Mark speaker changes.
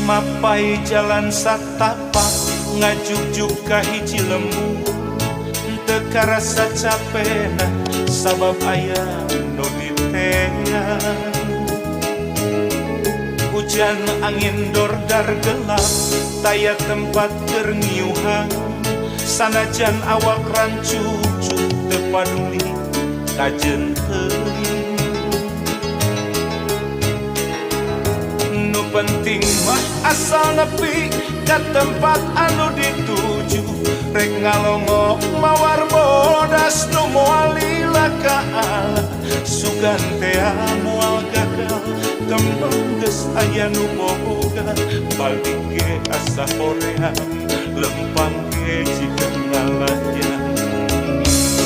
Speaker 1: Mapay jalan satapak, ngajugjug ka hiji lembur, teu karasa capena sabab aya nu diteang. Hujan, angin, dordar, gelap, taya tempat keur ngiuhan. Sanajan awak rancucu, teu paduli kajeun teuing. Nu penting mah asal nepi ka tempat anu dituju. Rek ngalongok mawar bodas nu moal lila ka ala, sugan tea moal gagal, kembang geus aya nu boga. Balik ge asa hoream, lempang ge jiga ngalayang.